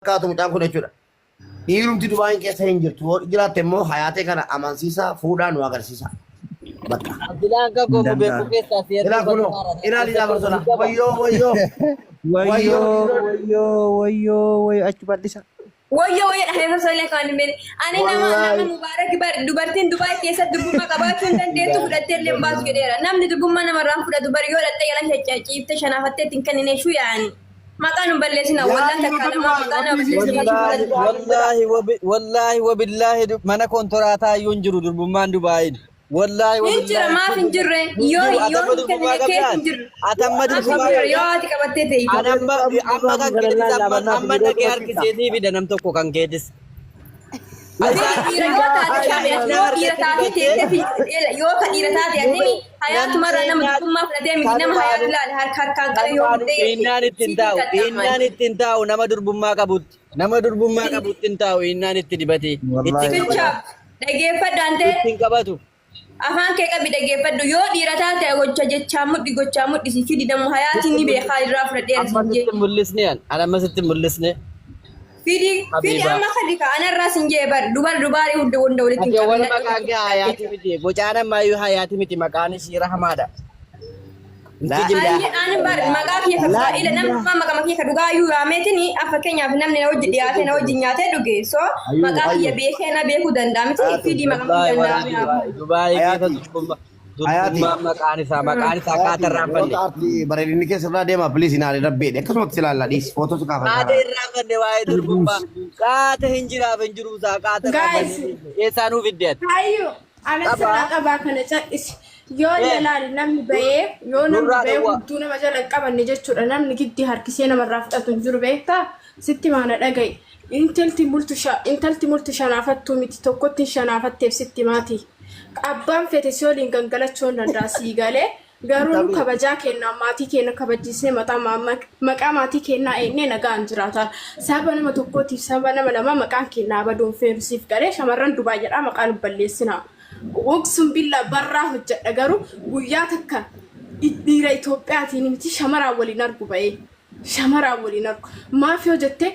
Fakkaatu mucaan kun jechuudha. Dhiirumti Dubaayin keessa hin jirtu. Yoo jiraatte immoo hayaatee kana amansiisaa fuudhaa nu agarsiisa. Bakka. Abdilaan kan Hin koo beeku danda'amu. keessaa si Ilaa hedduu kunoo ilaali yaa barsola. Wayyoo wayyoo. Wayyoo Wayyoo. wayyoo wayyoo wayyoo achi bal'isa. Wayyoo wayyoo dhahee osoo illee kan hin beekne. Ani nama nama Wallaahi. Mubaarak bar dubartiin Dubaay keessatti durbummaa qabaachuu hin dandeettu fudhattee illee hin baasu jedheera. Namni durbummaa namarraa hin fudhatu bar yoo dhattee jala ciiftee shanaafattee ittiin kennine shuu yaa'ani. Maqaa nu balleessina Yaa wallaan takkaa dhiirota lamaa Dubaay maqaa nama rabbii isin balleessina Wallaahi fudhatu. wallaahi wallaahi wabillaahi mana kontoraataa iyyuu hin jiru durbummaan Dubaayin. Wallaahi Hin jira wabillaahi maaf hin jirre hin yoo jiru yoo atamma hin durbummaa kennine keessa qabdaan hin jirre. atamma Maaf hin durbummaa jirre yoo qabdaan ati qabattee ta'e. an amma amma kan keetis amma amma dhaqee harkiseetii fida nam tokko kan keetis. Fidi dhiira yoo taate shaamila yoo dhiira taate teessee fi yoo ka dhiira taate atini hayaatumarraa nama durbummaa fudhatee miti nama hayaatu laale harka harkaan qabe yoo Salphaadhu fudhee hinnaan ittiin siif hin taa'u qaxxaaman. hinnaan ittiin taa'u nama durbummaa qabutti nama durbummaa qabutti hin taa'u hinnaan itti dibatee itti Wallaahi. qabatu Fichaaf dhageeffadhu antee ittiin qabatu. afaan kee qabi dhageeffadhu yoo dhiira taate gocha jechaa mudhi gochaa mudhi si fidi namu hayaatiin ni beekaa irraa fudhadheera Amma siin jee. sitti hin mul'isne an an amma sitti hin mul'isne Fidi fidi Habiibaa. amma kadi ka anarraa sin jee bar dubar dubaarii hunda hunda walitti hin Ati awwala qabin. maqaan kee hayaati miti bocaan ammayyuu hayaati miti maqaan ishii rahmaadha. Hin Laa kijibdu. Ani ani bar maqaa kiyya ka dhugaa ila namni dhugaa maqaa kiyya ka dhugaa iyyuu yaameetini fakkeenyaaf namni na wajji dhiyaatee na wajji nyaatee dhuge so Ayyuu maqaa kiyya ayyuu. beekee na beekuu danda'a miti Hayaati. fidi maqaa Wallaahi kiyya warri danda'a. Dubaay Dubaay keessa Hayaati. durbummaa Hayaati. durbummaan maqaan isaa maqaan isaa Hayaati. qaata irraanfanne. Yeroo ta'aatti bareedinni keessa irraa deema please hin aari rabbeedha. Akkasumatti ilaalla dhiis footoo si Qaata kaafadha. irraanfanne waa'ee durbummaa qaata hin jiraaf hin jiru isaa qaata Guys, irraanfanne eessaa nuuf fidde ati. Hayyuu ana Qabaa. sirraa qabaa kana cal'isi. Yoo Eh. lalaali namni bahee yoo namni Nurraa bahee dhowwaa. hudduu nama jala hin qabanne jechuudha. Namni giddii harkisee namarraa fudhatu hin jiru beektaa? Sitti maana dhaga'i. Intalti multu intalti multu shanaafattuu miti tokkotti hin shanaafatteef sitti maati. Abbaan fete si waliin gangalachuu hin danda'a sii galee. Garuu nu kabajaa kennaa maatii keenya kabachiisnee maqaa maatii kennaa eegnee nagaan jiraata. Saba nama tokkootiif saba nama lamaa maqaan kennaa baduun feenu siif galee shamarran Dubaay jedhaa maqaa nu balleessinaa. Waqsun billaa barraa hojjedha garuu guyyaa takka dhiira Itoophiyaatiin miti shamaraan waliin argu ba'ee. Shamaraan waliin argu. Maaf yoo jette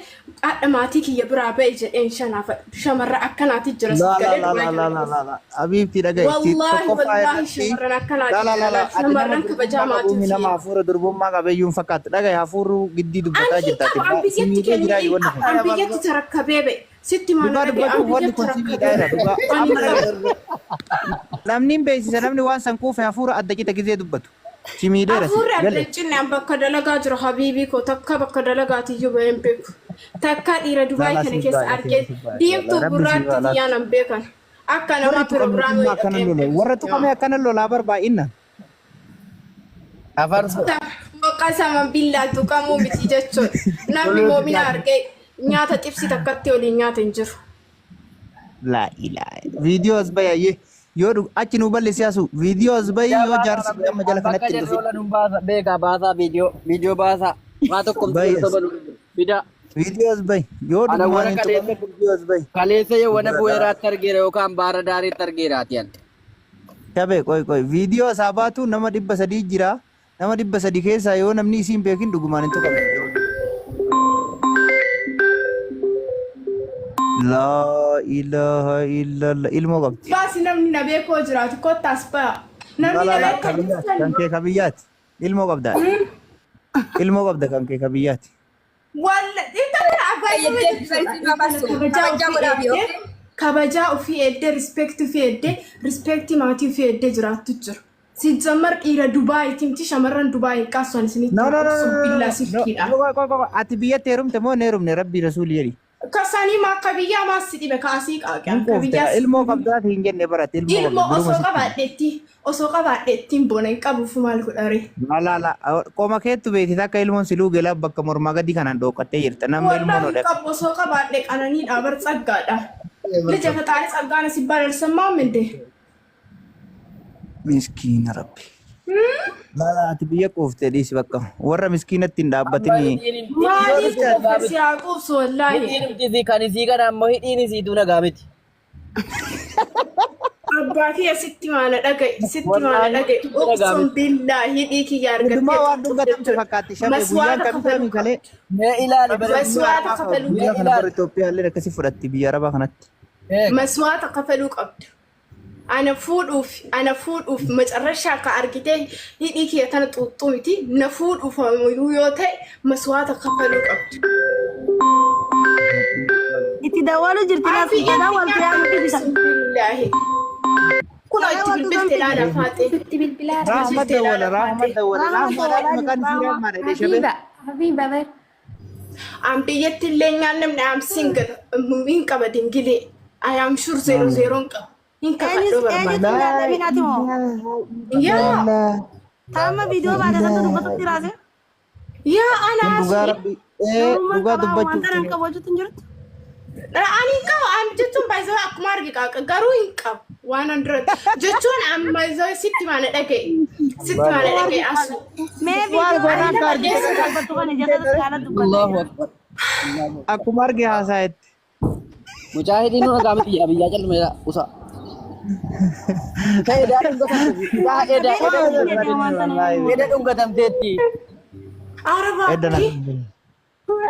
haadha maatii kiyya biraa ba'e jedheen shanaafadhu. Shamarra akkanaati jira La siif la galee la Dubaay la la kana la keessa. la la. Habiibti dhaga'i. Si Wallaahi tokkoffaa wallaahi irratti shamarran la akkanaati la la jira la laal ati nama shamarran kabajaa durbummaa maatii qabuumi ofii nama eegu. hafuura durbummaa qabeeyyuu hin fakkaattu. Dhaga'i hafuurri giddii An dubbataa hin jirta ati. qabu an Si biyyatti miidhee kenne jiraa wanni kun. an biyyatti tarakkabee ba'e sitti maana Dhugaa dhaga'i an dubbachuuf wanni biyyatti kun si tarakkabee miidhaa jira ba'e dhugaa. an hin Amma qabu. dhaga'i. Namni hin beeksisa namni waan san quufe hafuura adda cita gizee dubbatu. Si miidheera si. Hafuurri adda Galee. hin cinne an bakka dalagaa jiru habiibii koo takka bakka dalagaatiyyuu ba'ee hin beeku. Takka dhiira Dubaay Laalaa kana siif keessa baay'ate argee siif baay'ate. diimtuu Rabbi siif gurraattii haa laatu. tiyyaan hin beekan. Akka Warri namaa tuqame pirogiraamii dhimma akkana dhaqee hin lola. beeku. Warra tuqame akkana lolaa barbaa'inna. Afarso. Maqaa sama billaa tuqamuu miti jechuudha. Namni moomina argee nyaata xibsii takkatti waliin nyaata hin jiru. Laa ilaaha. Viidiyoo as bahi ayyee. Yoo achi nu bal'isi asu. Viidiyoo as bahi yoo jaarsi amma jala Bakka kanatti hin jarri dhufin. oolan hin baasa beekaa baasaa viidiyoo viidiyoo baasaa waa tokko Bahi as. soba nu fidaa. Viidiyoo as bahi. Yoo Ana dhugumaan warra hin kaleessa tuqamin viidiyoo as bahi. kaleessa yoo wana bu'eeraatti argeera yookaan baara daariitti argeeraati an. Shabe qoy qoy. Viidiyoo isaa baatu nama 300 jira. Nama 300 keessaa yoo namni isiin beekin dhugumaan hin tuqamin. Laa ilaaha illallah. Ilmoo qabdi. Baasi namni na beekoo jiraatu kottaas ba'a. Namni Laa na laa laa beekoo ka biyyaati. Kan kee ka biyyaati. Ilmoo qabda. Ilmoo qabda kan kee ka biyyaati. Walla intala abbaa Fayyadee dubartii babasu. kabajaa Kabajaa ofii godhaaf yoo. eegdee kabajaa ofii eegdee respect ofii eegdee respect maatii ofii eegdee jiraattu jira. Sijjammar dhiira Dubaayiiti miti shamarran Dubaayii hin qaassu ani isinitti No no no obsu no no billaa no no. silkiidha. Qoy qoy qoy. Ati biyyatti heerumte moo hin heerumne rabbii rasuulii jedhi. Kasanii ma akka biyyaa maas si dhibe kaasii qaaqe Hin akka quufte biyyaa si ilmoo qabdaati hin jenne barate ilmoo qabda ilmoo duruma osoo sitti. qabaadheetti osoo qabaadheetti hin boona hin qabuuf maal godhare. La la la qoma keettu beekti takka ilmoon siluu gelaa bakka mormaa gadii kanaan dhooqattee jirta nama ilmoon Wallahi hin odha. qabu osoo qabaadhe qananiidha bar tsaggaadha. Lija faxaari tsaggaana si bararsammaa minde. Miskiina rabbi. Lala ati biyya quufte dhiisi bakka. Warra miskiinatti hin dhaabbatini. Maaliif quufte si haa quufsu wallaahi. Hidhiin isii kan isii kana ammoo hidhiin isiituu nagaa miti. Abbaa kiyya sitti maana dhaga'i, sitti maana dhaga'i. Uqsum billaahi hidhii kiyya argattee Hundumaa waan xuxxuuf dhungatamte jechuudha. fakkaatti shabe guyyaan Maswaata kamisaa kafaluu miikalee. qabda. Mee ilaali bara. Maswaata kafaluu Biyya qabda. kana bara Itoophiyaa illee akkasii fudhatti biyya Arabaa kanatti. Maswaata kafaluu qabda. Ana fuudhuuf, ana fuudhuuf macarrashaa ka argitee hidhii kiyya tana xuuxxuu miti. Na fuudhuuf ammoo yoo ta'e maswaata kafaluu qabda. Itti dawwalu jirti laas An itti dawwaltu yaa nuti bisa. Uqsum billaahi. Kunoo itti bilbilte ilaala faaxee. Itti bilbilaa Rahmat Bilbilte dawwala, ilaala Rahmat faaxee. dawwala, Rahmat Rahmat dawwalaa maqaan jirti isii Rahma. Rahmaadha jedhe shabe. Habiba, Habiba bar. An biyyatti illee nyaannamne am single hin qaba dingilee. I am sure zero zero hin qaba. Hin Eenyus qabadhoo barbaada. eenyutu hin yaadamin ati moo? Yaa Taama viidiyoo baate santu dubbatutti raase. yaa Kun ana dhugaa asii. rabbi ee Durummaan dhugaa qabaa dubbachuuf wanta nan tuni. qabu hojiitti hin jirtu. Ani hin qabu an jechuun baay'ee akkuma arge qaaqa garuu hin qabu waan an duratti jechuun amma sitti maana dhagaye sitti maana dhagaye asu. Mee Maal viidiyoo goonaa ati akka lafa argite keessa dubbattu kana ija keessa si haala dubbatte. Allahu akbar. Akkuma arge haasa'etti. Mucaa hidhiin nu dhagaa miti abiyyaa callumeedha usa. Mucaa edaa dhungatamte. Mucaa edaa Shabeen edaa hin jedhe waan tana hin eda dhungatamteetti. Edda na. Arabaatti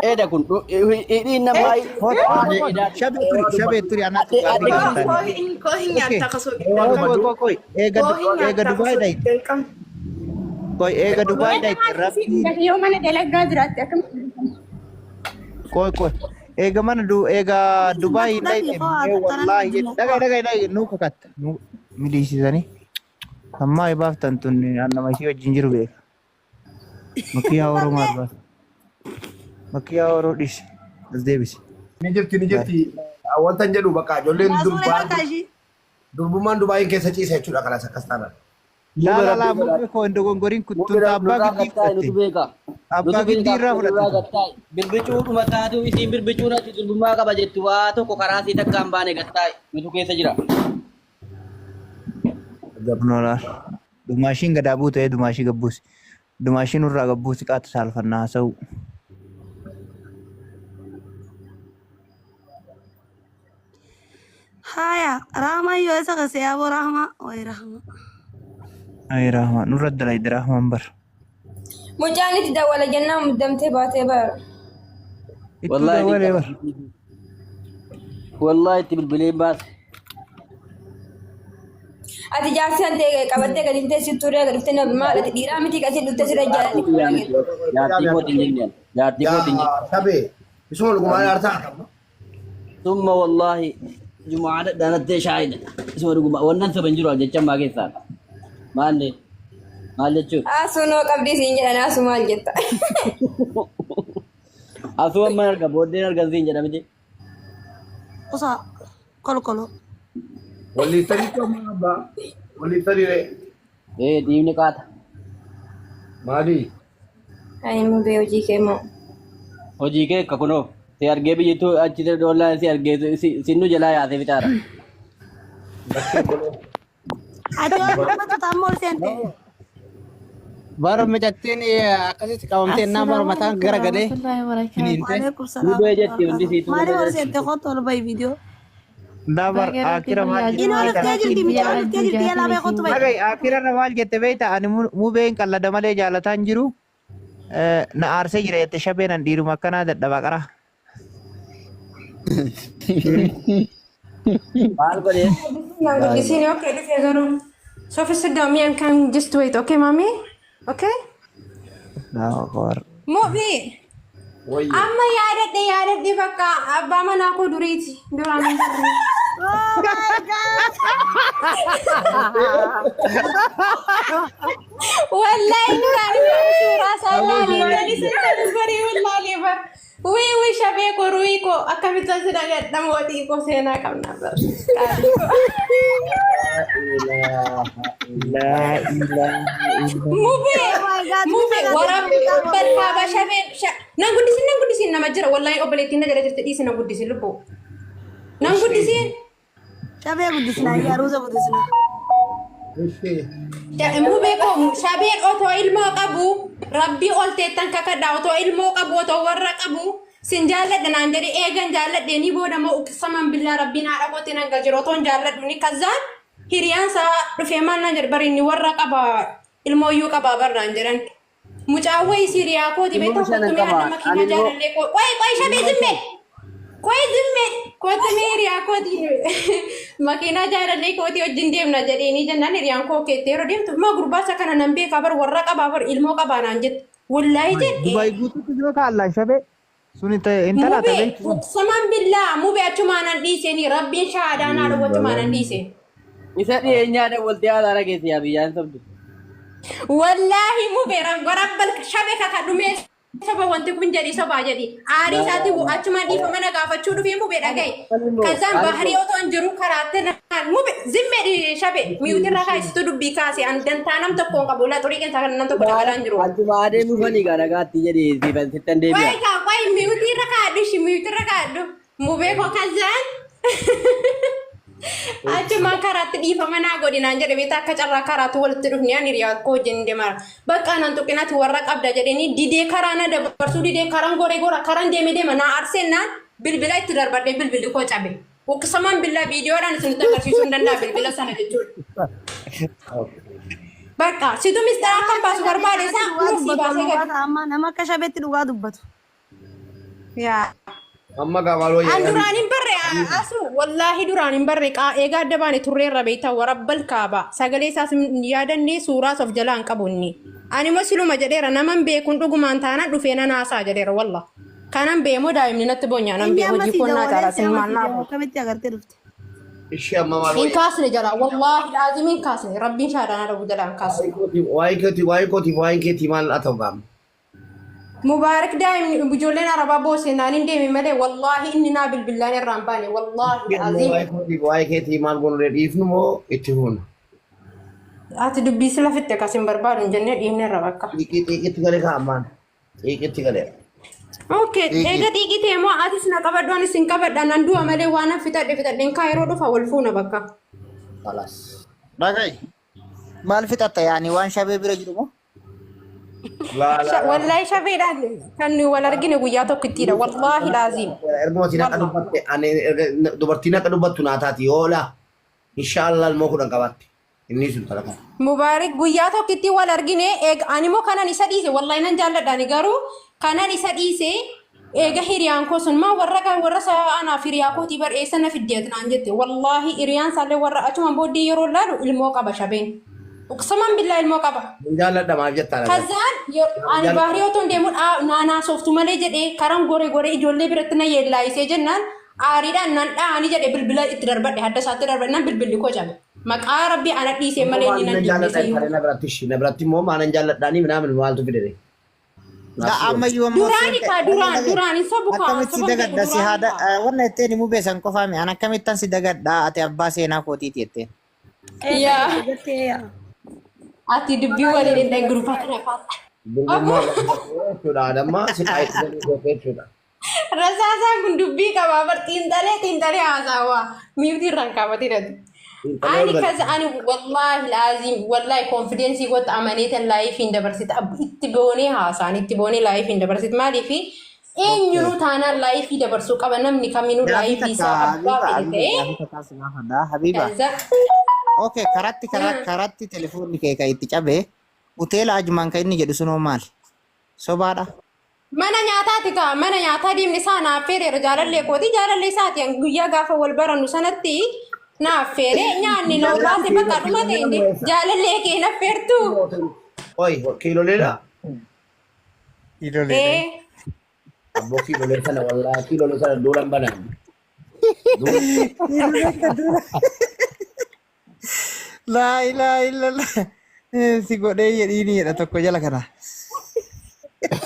Eda kun hidhiin namaa Shabe turi, shabe turi anatu Adde gaaffii gaafatani. koo hin Okay. nyaata kasoo Koi koi koi koi eega koo hin eega nyaata Dubaay kasoo dhayite. danqam. Koi eega Dubaay dhayite rabbi Yoo mana dalagaa jiraatte akkamitti? koi koi eega mana du eega Dubaay Fudhati dhayite koo mee tana wallaahi jedhe dhagaye dhagaye dhagaye nuu kakatta nu miliisisanii ammaa ibaaftan tun nama ishii wajjin jiru beeka. Makkiyaa Oromoo maal baasa? Makkiyaa Oromoo dhisi as deebisi. Ni jirti ni jirti. Wanta hin jedhu bakka ijoolleen Baasuun durbaa bakka ishii. durbummaan Dubaayin keessa ciisa jechuudha kanas akkas taanaan. Laa laa laa murri koo hin dogongoriin kuttuun abbaa giddii Nutu fudhatte. beeka. Abbaa giddii irraa fudhatte. Gattaa'e. Birbicuu dhuma taatu isiin birbicuun ati durbummaa qaba jettu waa tokko karaa sii takka hin baane gattaa'e. Nutu keessa jira. Noolaa. Dumaashiin gadaa buute dumaashii gabbuusi. Dumaashiin nurraa gabbuusi qaata saalfannaa haasa'u. Haya, Rahma yoo isa keessa yaaboo Rahma. Wayi Rahma. Ay Rahmaan nurra dalayde Rahmaan bar. Mucaan itti dawwala jennaan muddamtee baatee bara. Ittuu Wallaahi dawwalee bar. Wallaahi itti bilbileen baase. Ati jaarsi kan ta'e qabattee gadi hin teessi turee gadi dhuftee nama maal ati dhiiraa miti qasii dhuftee sirra jaalatti fuudhaa jettu. Jaartii kootiin jenneen. Jaartii kootiin jenneen. Yaa shabe isuma dhugumaan aartaa qabna. Summa wallaahi jumaa dhadhaanattee shaayidha. Isuma dhuguma wannan saba hin jiru jecha ammaa keessaa. Maalli maal jechuun? Asuu noo qabdii siin jedhan asuu maal jetta. Asuu amma arga booddeen argan siin jedha miti. Kusa kolkolo. Walliiftanii qabna abbaa. Walliiftanii ree. Ee dhiibni qaata. Maali? Ani mubee hojii kee moo. Hojii kee akka kunoo si argee biyyattuu achi dollaa si argee sinnu jalaa yaasee fixaara. Ati yoo dubbatu taammoo ol seente. Bara micattiin akkasitti qabamtee innaan bara mataan gara galee finiinte. Waalaikum salaam. Mubee jetti hundi siituu Maaliif ol seente kottu ol bahi viidiyoo. Laa bar akira maal Inni jette ol beektaa? dhuftee jirti miti ol dhuftee jirti yalaa bee kottu bahi. Dhagaye akira irra maal jette beektaa? Ani mubeen qallada malee jaalataan jiru. Na aarsee jira jette shabeen an dhiiruma akkanaa dadhaba qara. Maal godhee? Nan guddisiin okay dhufee garuu. Sofi sit down me and can just wait okay mommy? Okay? Allahu akbar. Mubi Wayye. amma yaadadhe yaadadhe bakka abbaa manaa koo duriiti duraan hin turre. Oh my God. Wallahi duraan hin turre suuraa isaa ilaalee tani barii wallaalee bar. Wii wii shabee koo ruhii koo akkamitti as dhagadha mootii koo seenaa qabna bar. Qaalii koo. Laa ilaaha illallah. Mubee Oh my God. mubee Bifa warabbi barkaaba shabee nan guddisin nan guddisin nama jira wallahi obboleettiin na jala jirti dhiisi nan guddisin lubbuu. Nan guddisiin. Shabee guddisnaa aruuza guddisnaa. Mubee koo shabeen otoo ilmoo qabu rabbii ol teettan kakadha otoo ilmoo qabu otoo warra qabu sin jaalladha naan jedhe eegan jaalladhe ni booda moo uqsaman billaa rabbiin haadha kootti nan galchire otoo hin jaalladhu ni kazzaan Hiriyaan isaa dhufee maal naan jedhe, bari inni warra qabaa, ilmooyyuu qabaa barnaan jedhan. Mucaan wayii Siiriyaa kooti Ilmoo beektaa, shanan kottu mee qaba. hadha makiinaa Ani ilmoo jaalallee koo. Qoy qoy, shabee zimmee. Qoy zimmee, kottu mee hiriyaa kooti makiinaa jaalallee kooti wajjin deemna jedheenii jennaan, hiriyaan koo keettee yeroo deemtu, maa gurbaasa kana nan beekaa bar, warra qabaa bar, ilmoo qabaa naan jette. Wallaahi jedhe. Dubaay guutuutti yoo kaallaan shabee sun intala Mubee ta'e. saman billaa mubee, achumaanan dhiiseenii, rabbiin shaadaa naa dhowwu, achumaanan dhiiseen. Isa dhiyeenyaa dawwaltee haala dhageesse yaa biyyaan sobdu. Wallaahi mubee, rabbal shabe kakadhumee soba wanti kun jedhi, sobaa jedhi. Aarii isaatti achumaan dhiifama na gaafachuu dhufee, mubee dhagaye. Kazaan baharii otoo hin jiru karaatti naan mube zimmee shabe miyuutirraa kaasitu dubbii kaase, an dantaa nam tokko hin qabu, la xurii qeensaa kana nam tokko dabalaa hin jiru. Achuma adeemu fanii gaa dhagaatti jedhi siifan sittan deebi'a. Qoy kaa, qoy, miyuutirra kaadhu shi, miyuutirra kaadhu. Mubee koo, kazaan achumaan karaatti dhiifama naa godhi naan jedhe beektaa, akka carraa karaatti walitti dhufne, ani hiriyaa koo wajjin deemara. Bakka naan tuqinaati, warra qabda jedhanii didee, karaa na dabarsuu didee, karaan goree gora karaan deeme deema naa arseen naan bilbila itti darbadhee bilbilli koo cabe. Uqsamaan billaa viidiyoodhaan isinitti agarsiisuu hin danda'a bilbila sana jechuudha. Bakka situ mistara akkan baasu barbaade isaa Dhugaa nuuf sii dubbatu baasee gadi. amma nama akka shabeetti dhugaa dubbatu. Yaa. Amma gabaloo An duraan hin barre asu, wallaahi duraan hin barre, eegaa adda baane turreerra beektaa, warabbal kaaba sagalee isaas hin yaadanne, suuraas of jalaa hin qabu inni. Ani immoo siluma jedheera, naman beekuun dhugumaan taanaan dhufee nan haasaa jedheera, walla. Kanan beemo daa'imni natti boonyaa nan Inni bee amma hojii si konnaa dawwalee caalaa si sin amma maal si naa dawwa akkamitti agartee dhufte? Ishee amma maal Hin wayya? kaasne jala, wallaahi laazim hin kaasne, rabbiin shaadaan dhabu jala hin kaasne. Waa'ee keetii, waa'ee kootii, waa'ee keetii maal haa ta'u gaama? Mubaarak, daa'imni ijoolleen arabaa boosee naan hin deeme malee, wallaahi inni naa bilbilaan irraa hin baane, wallaahi laazim. Waa'ee kootii, waa'ee keetii maal goonee dhiifnu moo itti fuuna? Ati dubbii sila fitte akkas hin barbaadu hin jennee dhiifne irra bakka. Xiiqii xiiqitti galee kaa'amaan. Xiiqitti galee. Okay, eega xiiqii immoo atis na qabadhu, anis hin qabadha, nan du'a malee waan an fixadhe fixadheen kaa, yeroo dhufa wal fuuna bakka. Kalaas. Dhaga'i. Maal fixatta yaani, waan shabee bira jiru moo? Wallaahi shabeedhaan kan nuyi wal argine guyyaa tokkittiidha, wallaahi laaziim. Erguma siin akka dubbatte, ani erga dubartiin akka dubbattu naa taati yoola. Inshaallah ilmoo 10 qabaatti. Inni sun talaka. Mubaarik, guyyaa tokkitti wal argine, eega ani immoo kanan isa dhiise, wallaahi nan jaalladha, ani garuu kanan isa dhiise eega hiriyaan koo sun maa warra kan warra isaa anaaf hiriyaa kootii bar, eessa na fiddeet naan jette. Wallaahi hiriyaan isaallee warra achumaan booddee yeroo laalu ilmoo qaba shabeen. Uqsamaan billaa ilmoo qaba. Hin jaalladha maaf jettaa? Kazaan ani baarii otoo hin deemu naanaa sooftu malee jedhee karaan gore gore ijoollee biratti na yeellaayisee jennaan, aariidhaan nan dha'anii jedhee bilbila itti darbadhe, hadda isaatti darbadhe, nan bilbilli koo cabe. Maqaa rabbii ana dhiisee malee inni nan Nan jaalladha dhiisee. na biratti ishii na biratti immoo maanan jaalladhaanii minaamin maaltu fidere? Da ammayyuu ammoo Duraani kaa, duraan duraan hin sobu kaa. Akkamitti si Soban beeku dagadha si duraani haadha kaa. Wanna itteen himuu beesan qofaa mi an akkamittan si dagadha, ati abbaa seenaa kootiiti jetteen. Yaa. Jettee yaa. Ati dubbii waliin hin dhahin gurbaa kana faasa. Durbummaa jechuudha adamma si qaayitanii jechuudha. Rasaasaan kun dubbii qabaa bar, xiinxalee xiinxalee haasawaa miiftii irraan kaafatee. Ani kaza ani wallaahi laazim, wallaahi confidence gotta amaneetan live hin dabarsite, itti boonee haasaan, itti boonee live hin dabarsite, maaliifi eenyunuu taanaan live dabarsuu qaba, namni kaminuu Gaafii live takka isaa abbaa Habiba, fedhe Habiba, ta'ee. gaafii takka si gaafadha Habiba. Kaza Okay, karatti karatti telefoonni kee kan itti cabe hoteela Ajmaan kan inni jedhu sunoo maali? Sobaadha. Mana nyaataati kaa, mana nyaataa deemne, isaa naaf feereera, jaalallee kooti, jaalallee isaati, an guyyaa gaafa wal barannu sanatti naaf feere, nyaanni na baase, bakka dhuma ta'e jaalallee kee na feertu. Oi, kiiloleedha. Ee. Abboo, kiilolee sana, wallaahi kiilolee sana duulan banaan. Laa ilaaha illallah. Si godhee jedhiini jedha tokko jala kana.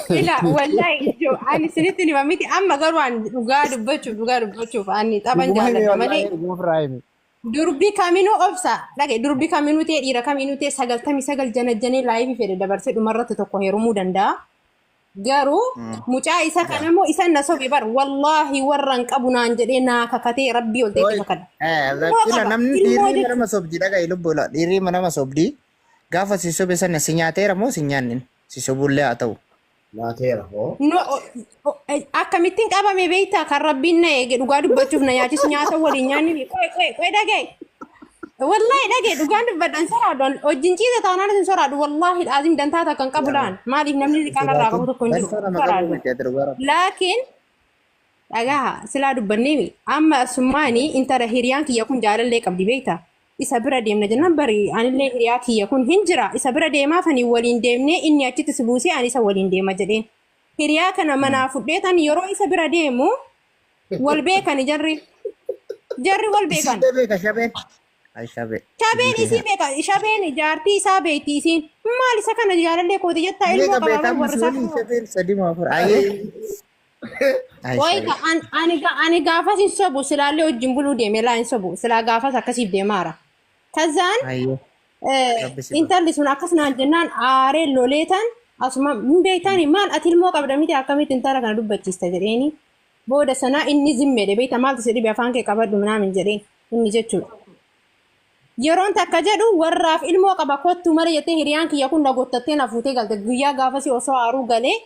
Ila wallahi ijoo ani isinitti hima miti, amma garuu ani dhugaa dubbachuuf ani taphan Dhuguma himi. jaalladha malee Wallaahi dhuguma ofirraa himi. Durbi kaminuu obsa dhage, durbi kaminuu ta'e, dhiira kaminuu ta'e, 99 janajjanee live fedhe dabarsee dhumarratti tokko heerumuu danda'a. Garuu mucaa isa kanammoo isa na sobe bar, wallaahi warra hin qabu naan jedhee naa kakatee, rabbii ol ta'etti kakadha. Ilmoo Ila qaba. namni Ilmoo dhiirri jechuudha. nama sobdi, dhaga'i lubbuu, la dhiirri nama sobdi, gaafa si sobe sana si nyaateera moo si nyaannin, si sobullee haa ta'u. Naateera hoo. No, akkamittiin qabame beektaa, kan rabbiin na eege, dhugaa dubbachuuf na nyaachisu, nyaata waliin nyaanni, qoy qoy qoy, dhaga'i. Wallahi dhagee dhugaan dubbadha hin soraadhu. Wajjin ciisa taanaan hin soraadhu. Wallahi azim dantaa takka hin qabu laan. Maaliif namni liqaan irraa qabu tokko hin jiru. Dantaa Hin nama qabu soraadhu. miti ati dhugaa rabbi. Laakiin dhagaha silaa dubbanneemi amma summaani intala hiriyaan kiyya kun jaalallee qabdi beekta. Isa bira deemna jennaan bari anillee hiriyaa kiyya kun hin jira. Isa bira deemaaf ani waliin deemnee inni achitti si buusee ani isa waliin deema jedheen. Hiriyaa kana manaa fudheetan yeroo isa bira deemu wal beekani jarri. Jarri wal beekan. Isiillee beeka shabeen. Ay shabee. Shabeen isii beeka. Shabeen jaartii isaa beekti isiin. Maal isa kana jaalallee kooti jettaa ilmoo Beeka qabaa beekaa warra isaa waliin shabeen sadii moo afur. Ayyee. Ay Wayi shabee. ka ani gaafas hin sobu silaallee wajjin buluu deeme laa hin sobu silaa gaafas akkasiif deemaara. Kazaan Ayyee. Rabbi si intalli sun akkas naan jennaan aaree loleetan asuma hin beektani maal ati ilmoo qabda miti akkamitti intala kana dubbachiista jedheeni. Booda sanaa inni zimmeedhe beekta maaltu si dhibe afaan kee qabadhu minaamin jedheen inni jechuudha. Yeroon takka jedhu warraaf ilmoo qaba kottu malee jettee hiriyaan kiyya kun na gottattee na fuutee galte guyyaa gaafasii osoo aaruu galee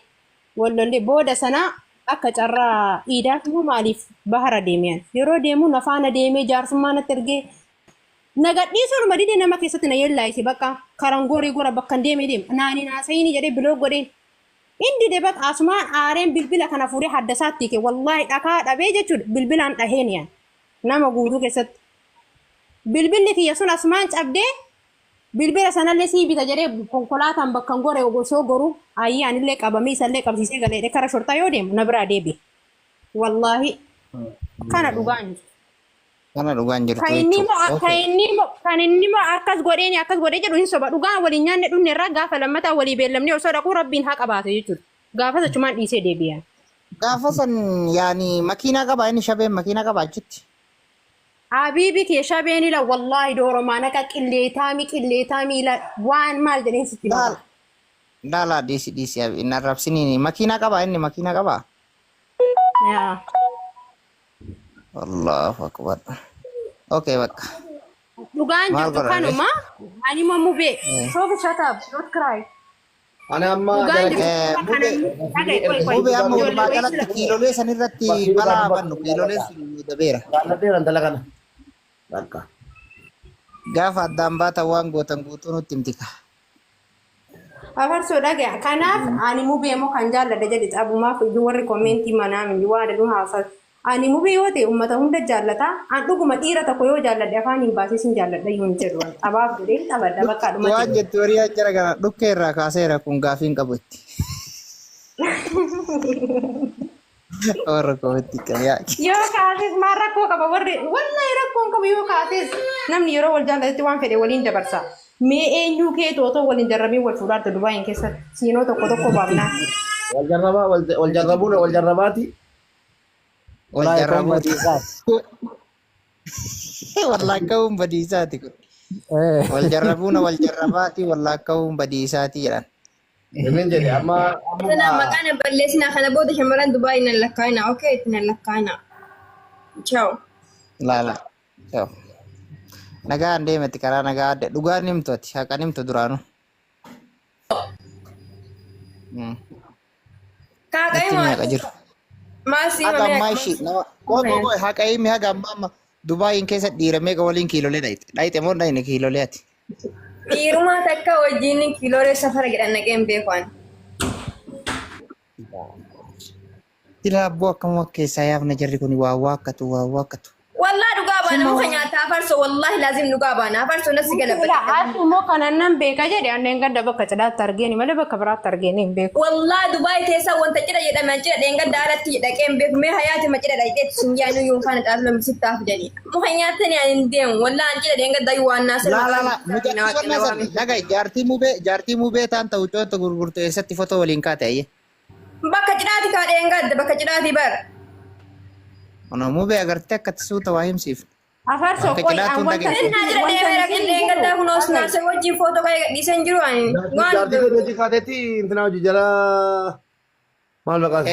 wal lollee booda sanaa akka carraa iidaaf immoo maaliif bahara deemean yeroo deemu na faana deemee jaarsummaa natti ergee na gadhiisuudhuma dide nama keessatti na yellaayise bakka karangorii gora bakka hin deemee deema naani naasayini jedhee biloo godheen inni dide bakka asumaan aareen bilbila kana fuudhee hadda isaatti hiike wallaahi dhakaa dhabee jechuudha bilbilaan dhaheen yaan nama guutuu keessatti bilbilli kiyya sun asumaan cabdee bilbila sanallee sii bita jedhee konkolaataan bakka hin gore osoo goru ayyee anillee qabamee isallee qabsiisee galee kara shortaa yoo deemu na biraa deebi'e. Wallaahi kana dhugaan jiru. Kana dhugaan jirtu Kan inni jechuudha. immoo kan inni immoo kan inni immoo akkas godheeni akkas godhee jedhu hin soba dhugaan waliin nyaanne dhumne irraa gaafa lammataa walii beellamnee osoo dhaquu rabbiin haa qabaate jechuudha. Gaafas achumaan dhiisee deebi'a. Gaafa san yaani makiinaa qaba inni shabeen makiinaa qaba achitti. Habiibi kee shabeen ila wallaahi dooromaa naqa qilleetaami qilleetaami ila waan maal jedheen sitti Laal. maka. Laala dhiisi dhiisi hin arrabsiniini makiinaa qaba inni makiinaa qaba. Yaa. Allahu akbar. Okay bakka. Dhugaan Maal jirtu godhan kanuma ani immoo mubee soofi shut up don't cry. Ani amma Dhugaan jara jirtu Mubee dhagaye qoy qoy mubee amma ijoollee walumaa wayii galatti sila kiilolee san irratti Bakki balaa dhugaa bannu kiiloleen sun nu dabeera. jaalladheera intala kana. Bakka. Gaafa addaan baatan waan gootan guutuu nutti himtika. Afarsoo dhagaya. Kanaaf ani mubee immoo kan jaalladha jedhe xabumaaf iyyuu warri koomeentii manaa miti waan aduu haasaa. Ani mubee yoo ta'e uummata hunda jaallata. An dhuguma dhiira tokko yoo jaalladhe afaan hin baasee sin jaalladha iyyuu hin jedhu. Xabaaf jedhee xabadha bakka dhumatti. Waan jettu horii jara kana dhukkee irraa kaaseera kun gaafii hin qabu itti. Warra kootti qayaa. Yoo kaases maal rakkoo qaba warri wallahi rakkoo hin qabu yoo kaases namni yeroo wal jaallatetti waan fedhe waliin dabarsa. Mee eenyuu keetu otoo waliin jarrabee wal fuudhaarte Dubaayin keessatti siinoo tokko tokko baafnaa. Wal jarrabaa wal jarrabuun wal jarrabaati. Wal Wallahi kun jarrabuuti. badiisaati. Wallaakkaa'uun badiisaati kun. Wal jarrabuuna wal jarrabaati wallaakkaa'uun badiisaati jedhan. Deemeen jedhe amma Sana amma maqaan balleessinaa kana booda shamarran Dubaay nan lakkaa'ina. Okay, itti nan lakkaa'ina. Ciao. Laala. Ciao. Nagaan deemati karaa nagaa adda dhugaan himtu ati haqan himtu duraanuu. Kaaqa'ee Natti maal? meeqa jiru. Maal sii Haga himame? ammaa ishii nama qoy qoy qoy haqa himi haga ammaa amma Dubaayin keessa dhiira meeqa waliin kiilolee dhayxe dhayxe moo dhayne kiilolee ati. Dhiirumaa takka wajjin kiiloolee safara jedhan naqee hin beeku ani. Sila abboo akkam keessaa yaafna jarri kun waa waakkatu waa waakkatu. Wallaa dhugaa baana muka nyaataa afarsoo wallaahi laazim dhugaa baana afarsoo nasi Ila haati immoo kanan nan beeka jedhe anneen gadda bakka cidhaatti argeeni malee bakka biraatti argeeni hin beeku. Wallaa Dubaay keessa wanta cidha jedhame an cidha dheengadda alatti dhaqee hin beeku mee hayaati ma cidha dhaqeetti sun yaanu yuun faana xaafila misittaaf jedhi. Muka nyaatani ani hin deemu wallaa an cidha dheengadda waan naasir Laa laa laa mucattii wannaa san dhaga jaartii mubee taan ta'u coota gurgurtu eessatti fotoo waliin kaate ayyee. Bakka cidhaati kaa dheengadda bakka cidhaati bar. Ono mubee agartee akka suuta waa himsiif. Afarsoo Bakka qoy cidhaatu an hin wanta dhageessu. Innaa jira wanta deemee isin raqin dheengaddaa jedhu kunoos naasir wajjin footoo ka'ee gadhiisee hin jiru ani. Waan Jaartii hojii kaateetti intina hojii jala maal maqaan